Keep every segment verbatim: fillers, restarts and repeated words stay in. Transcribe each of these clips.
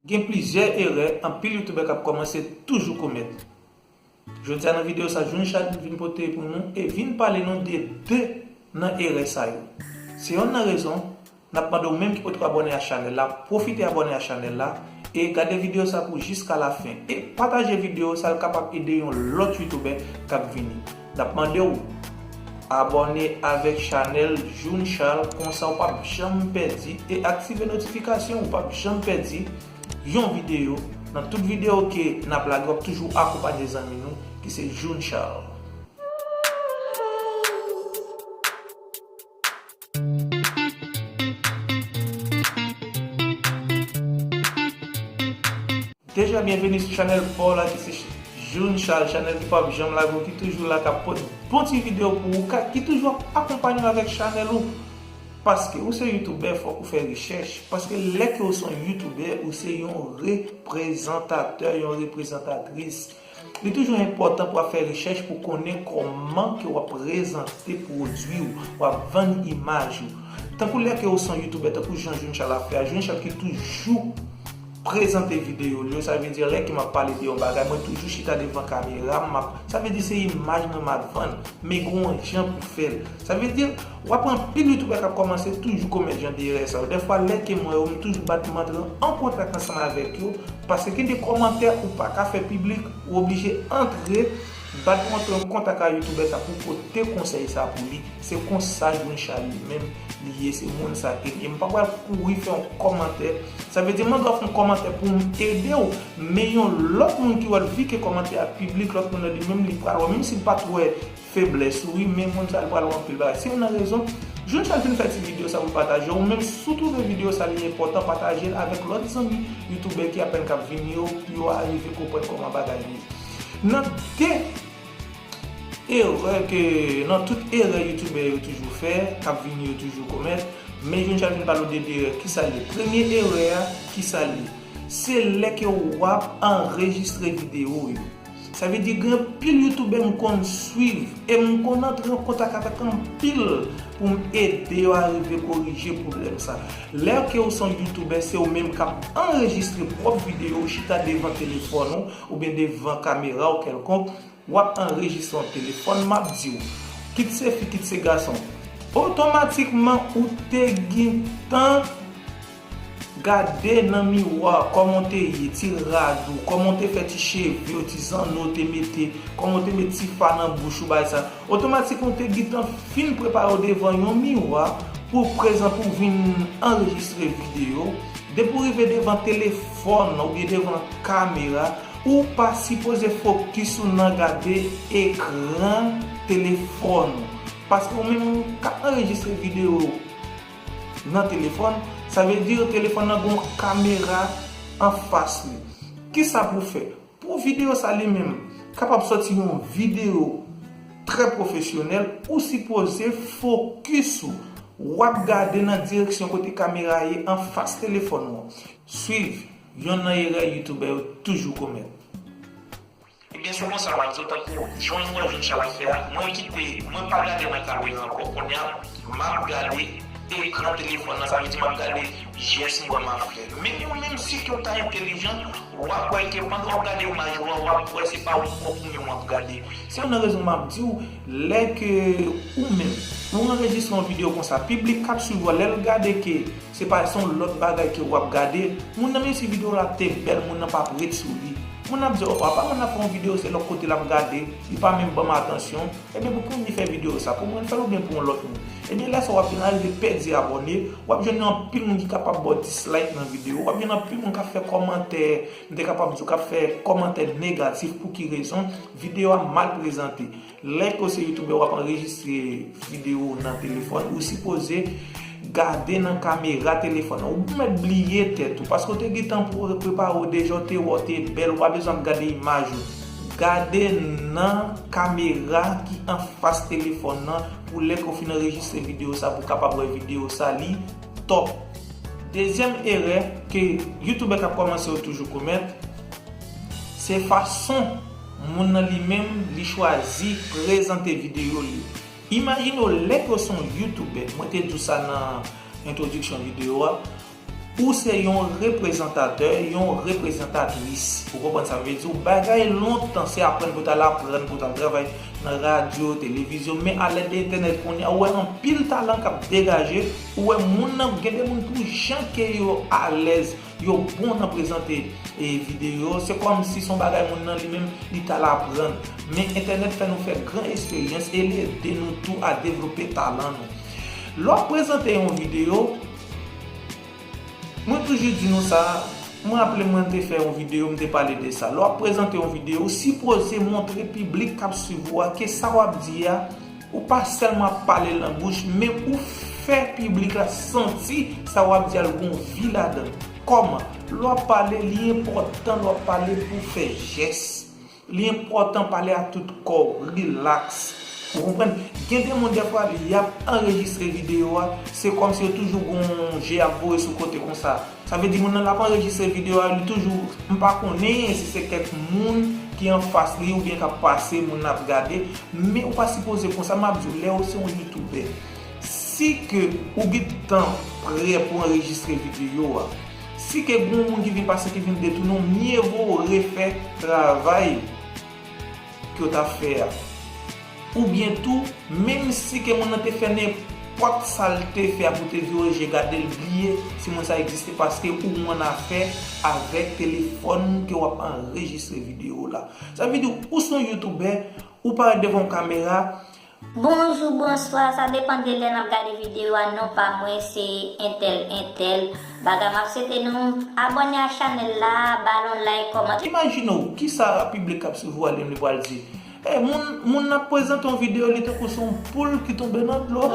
Gen plizyè erè anpil youtubè k ap kòmanse toujou komèt. Jodi a nan videyo sa, June Charles vin pote pou nou e vin pale nou de de nan erè sa yo. Se yonn nan rezon n ap mande w menm ki potko abòne a chanèl la, pwofite abòne a chanèl la e gade videyo sa pou jiska lafen. E pataje videyo sa, l kapab ede yon lòt youtubè k ap vini. N ap mande w abòne avèk chanèl June Charles, konsa w p ap janm pèdi, e aktive notifikasyon, w p ap janm pèdi yon videyo. Nan tout videyo ke n ap lage, w ap toujou akonpanye zanmi nou ki se June Charles. Deja, byenveni sou chanèl pa w la ki se June Charles, chanèl ki p ap janm lage w, ki toujou la, k ap pote bon ti videyo pou ou, ka, ki toujou ap akonpanye w avèk chanèl ou. Paske ou se youtubè, fòk ou fè rechèch. Paske lè ke ou se yon youtubè, ou se yon reprezantatè, yon reprezantatris. Li toujou enpòtan pou w ap fè rechèch pou konnen kòman ke w ap prezante pwodui w, w ap vann imaj ou. Tankou lè ke ou se yon youtubè, tankou jan June Charles ap fè a, June Charles ki toujou prezante videyo l yo, sa vle di lè ke m ap pale de yon bagay, mwen toujou chita devan kamera m, m ap, sa vle di se imaj mwen m ap vann, men gen yon jan pou fè l. Sa vle di, w ap anpil youtubè k ap kòmanse toujou komèt jan de erè sa yo. Dèfwa, lè ke m wè yo, m toujou bat m antre an kontak ansanm avèk yo, paske gen de kòmantè ou pa ka fè piblik, ou oblije antre, bat m antre an kontak a youtubè sa pou pote konsèy sa pou li. Se konsa June Charles li menm li ye, se moun sa ke li ye. M pa pral kouri fè yon kòmantè. Sa vle di, m an dwa fè yon kòmantè pou m ede w, men yon lòt moun ki wè l, vi ke kòmantè a piblik, lòt moun nan li menm, li pral wè, menm si l pa t wè feblès ou, wi, men moun sa, l pral wè anpil bagay. Se youn nan rezon, June Charles fin fè ti videyo sa pou l pataje. Ou menm, si w twouve videyo sa li enpòtan, pataje l avèk lòt zanmi youtubè ki apèn k ap vini yo, pou yo arive konprann kòman bagay li ye. Nan de erè ke, nan tout erè youtubè yo toujou fè, k ap vini yo toujou komèt, men June Charles vin pale w de de erè. Kisa l ye? Premye erè a, kisa l ye? Se lè ke w ap anrejistre videyo yo. Sa vle di gen anpil youtubè m konn swiv e m konn antre an kontak avèk anpil pou m ede yo arive korije pwoblèm sa. Lè ke w se yon youtubè, se ou menm k ap anrejistre pwòp videyo w, chita devan telefòn ou oubyen devan kamera w kèlkonk, w ap anrejistre yon telefòn, m ap di w, kit se fi, kit se gason, otomatikman ou te gentan gade nan miwa kòman w te ye, ti rad ou, kòman w te fè ti cheve w, ti zanno w te mete, kòman w te met ti fa nan bouch ou, bagay sa. Otomatikman, w te gentan fin prepare w devan yon miwa pou prezan, pou vin anrejistre videyo. Depi w rive devan telefòn nan oubyen devan kamera, ou pa sipoze fokis ou nan gade ekran telefòn ou. Paske ou menm k ap anrejistre videyo nan telefòn, sa vle di telefòn nan gen yon kamera anfas li. Kisa pou w fè? Pou videyo sa li menm kapab sòti yon videyo trè pwofesyonèl, ou sipoze fokis ou, w ap gade nan direksyon kote kamera ye anfas telefòn ou an. Swiv yonn nan erè youtubè yo toujou komèt. Ebyen, se konsa m ap di w, tankou jan mwen jwenn chalak fè a, mwen kite, mwen pa gade nan kamera ankò. Kounye a, m ap gade ekran telefòn nan, sa vle di m ap gade jès mwen m ap fè. Men ou menm, si ke w ta entèlijan, w ap wè ke pandan w ap gade imaj ou an, w ap wè se pa ou kòk ou menm w ap gade. Se youn nan rezon m ap di w, lè ke ou menm, ou anrejistre yon videyo konsa, piblik k ap swiv ou a, lè l gade ke se pa, se yon lòt bagay ke w ap gade, moun nan, menm si videyo la te bèl, moun nan p ap ret sou li. Moun nan ap di, "O, apa moun nan fè yon videyo, se lòt kote l ap gade, li pa menm ban m atansyon." Ebyen, pou ki moun li fè videyo sa? Pou mwen l fè l oubyen pou yon lòt moun? Ebyen, lè sa w ap vin arive pèdi abòne, w ap jwenn anpil moun ki kapab ba w dislike nan videyo, w ap jwenn anpil moun k ap fè kòmantè, m te kapab di w k ap fè kòmantè negatif. Pou ki rezon? Videyo a mal prezante. Lè ke w se youtubè, w ap anrejistre videyo w nan telefòn, ou sipoze gade nan kamera telefòn nan. Ou mèt bliye tèt ou, paske w te gentan pre-, prepare w deja, w te wè w te bèl, ou pa bezwen ap gade imaj ou. Gade nan kamera ki anfas telefòn nan pou lè ke w fin anrejistre videyo sa, pou w kapab wè videyo sa li top. Dezyèm erè ke youtubè k ap kòmanse yo toujou komèt, se fason moun nan li menm li chwazi prezante videyo li. Imajine w lè ke w se yon youtubè, mwen te di w sa nan entwodiksyon videyo a, Ou se yon reprezantatè, yon reprezantatris. Ou konprann sa m vle di w? Bagay lontan, se aprann pou w t al aprann, pou w t al travay nan radyo, televizyon, men alèd de entènèt kounye a, ou wè anpil talan k ap degaje, ou wè moun nan, gen de moun pou jan ke yo alèz, yo bon nan prezante e videyo, se kòmsi se yon bagay moun nan li menm li t al aprann. Men entènèt fè nou fè gran esperyans e li ede nou tou a devlope talan nou. Lè w ap prezante yon videyo, mwen toujou di nou sa, mwen raple mwen te fè yon videyo, m te pale de sa. Lè w ap prezante yon videyo, ou sipoze montre piblik k ap swiv ou a ke sa w ap di a, ou pa sèlman ap pale l nan bouch, men ou fè piblik la santi sa w ap di a l gon vi ladan l. Kòman? Lè w ap pale, li enpòtan lè w ap pale pou w fè jès. Li enpòtan pale ak tout kò w, rilaks. Ou konprann? Gen de moun dèfwa, y ap anrejistre videyo a, se kòmsi yo toujou gon je y ap voye sou kote konsa. Sa vle di moun nan l ap anrejistre videyo a, li toujou, m pa konnen si se kèk moun ki anfas li oubyen k ap pase, moun nan ap gade, men ou pa sipoze konsa, m ap di w, lè w se yon youtubè, si ke ou gentan prè pou anrejistre videyo a, si ke gen yon moun ki vin pase, ki vin detounen w, mye vo w refè travay ke w t ap fè a. Oubyen tou, menm si ke moun nan te fè nenpòt sa l te fè a pou te vire je gade l, bliye si moun sa egziste paske ou annafè avèk telefòn ke w ap anrejistre videyo w la. Sa vle di ou se yon youtubè, ou parèt devan yon kamera. Bonjou, bonswa, sa depann de lè n ap gade videyo a. Non pa mwen se entèl, entèl. Bagay m ap swete nou abòne a chanèl la, ba l yon like, kòmante. Imajine w, kisa piblik k ap swiv ou a li menm li pral di? E, moun, moun nan ap prezante yon videyo, li tankou se yon poul ki tonbe nan dlo.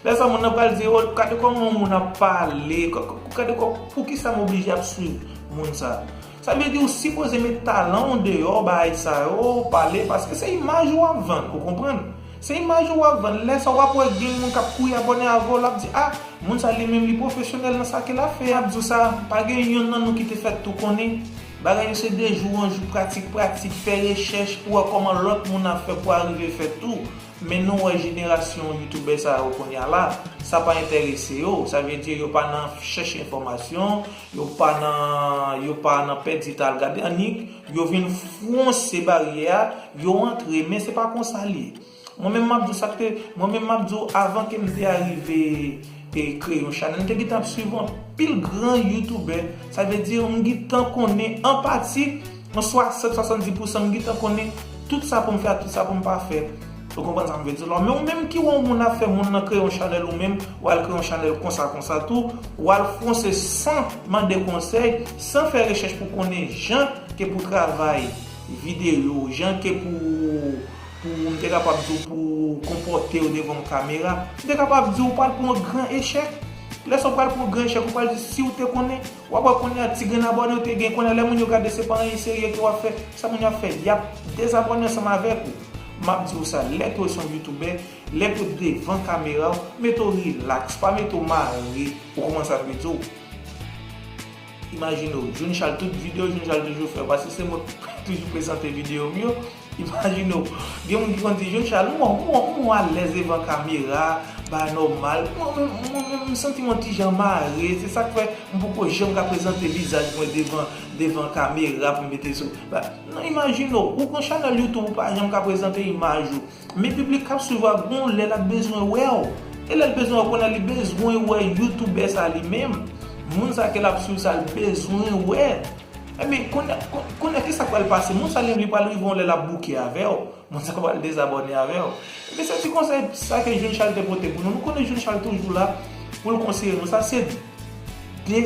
Lè sa, moun nan pral di, "O, gade kòman yon moun ap pale, k-, k-, gade kò-, poukisa m oblije ap swiv moun sa?" Sa vle di ou sipoze met talan w deyò, bagay sa yo, pale, paske se imaj ou ap vann, ou konprann? Se imaj ou ap vann. Lè sa w ap wè gen moun k ap kouri abòne avè w, l ap di, "A, moun sa li menm li pwofesyonèl nan sa ke l ap fè." M ap di w sa, pa gen youn nan nou ki te fèt tou konnen. Bagay yo se de jou an jou, pratik, pratik, fè rechèch pou wè kòman lòt moun ap fè pou arive fè tou. Men nou wè jenerasyon youtubè sa yo kounye a la, sa pa enterese yo. Sa vle di yo pa nan chèche enfòmasyon, yo pa nan, yo pa nan pèdi ta al gade. Annik, yo vin fwonse baryè a, yo antre, men se pa konsa l ye. Mwen menm m ap di w sa ke, mwen menm m ap di w avan ke m te arive e kreye yon chanèl, m te gentan ap swiv anpil gran youtubè. Sa vle di m gentan konnen an pati, an swasant, swasanndis pousan m gentan konnen tout sa pou m fè ak tout sa pou m pa fè. Ou konprann sa m vle di w la? Men ou menm ki wè yon moun ap fè, moun nan kreye yon chanèl ou menm, w al kreye yon chanèl konsa konsa tou, w al fwonse san mande konsèy, san fè rechèch pou konnen jan ke pou travay videyo, jan ke pou, pou m te kapab di w pou konpòte w devan yon kamera, m te kapab di w pral pran yon gran echèk. Lè sa w pral pran yon gran echèk, ou pral di si w te konnen, w ap wè kounye a ti grenn abòne w te gen, kounye a lè moun yo gade se pa anyen serye ke w ap fè, sa moun yo ap fè, y ap dezabòne ansanm avèk ou. M ap di w sa, lè ke w se yon youtubè, lè ke w devan kamera w, mete w rilaks, pa mete w mare, ou konprann sa m vle di w. Imajine w, June Charles, tout videyo June Charles toujou fè, paske se mwen k toujou prezante videyo m yo. Imajine w, gen moun ki konn di, "June Charles, m wè w, m wè w, m wè w alèz devan kamera, bagay nòmal. Mwen menm, mwen menm, m santi m yon ti jan mare, se sa k fè m poko janm ka prezante vizaj mwen devan, devan kamera pou m mete sou." Ba, non, imajine w, ou gen chanèl YouTube, ou pa janm ka prezante imaj ou. Men piblik k ap swiv ou a, gon lè l ap bezwen wè w. E lè l bezwen wè w, kounye a li bezwen wè youtubè sa li menm. Moun sa ke l ap swiv sa, l bezwen wè. Ebyen, kounye a, koun-, kounye a, kisa k pral pase? Moun sa li menm, li pral rive yon lè l ap bouke avè w. Moun sa pral dezabòne avè w. Ebyen, se ti konsèy sa ke June Charles te pote pou nou. Nou konnen June Charles toujou la pou l konseye nou. Sa se de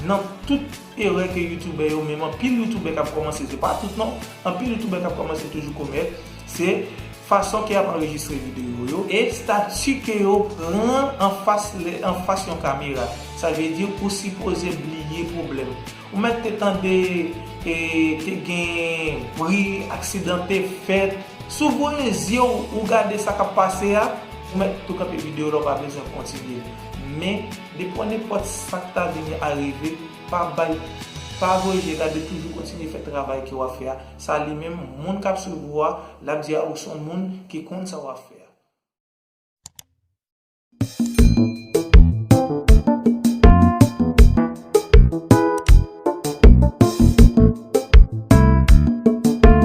nan tout erè ke youtubè yo, menm anpil youtubè k ap kòmanse, se pa tout non, anpil youtubè k ap kòmanse toujou komèt, se fason ke y ap anrejistre videyo yo e stati ke yo pran anfas lè, anfas yon kamera. Sa vle di ou sipoze bliye pwoblèm. Ou mèt te tande, e, te gen bri, aksidan te fèt. Si w voye zye w, ou gade sa k ap pase a, ou mèt tou kanpe videyo la, ou pa bezwen kontinye. Men, depi w nenpòt sa k ta vini arive, pa bay, pa voye je gade, toujou kontinye fè travay ke w ap fè a. Sa li menm, moun k ap swiv ou a, l ap di a ou se yon moun ki konn sa w ap fè a.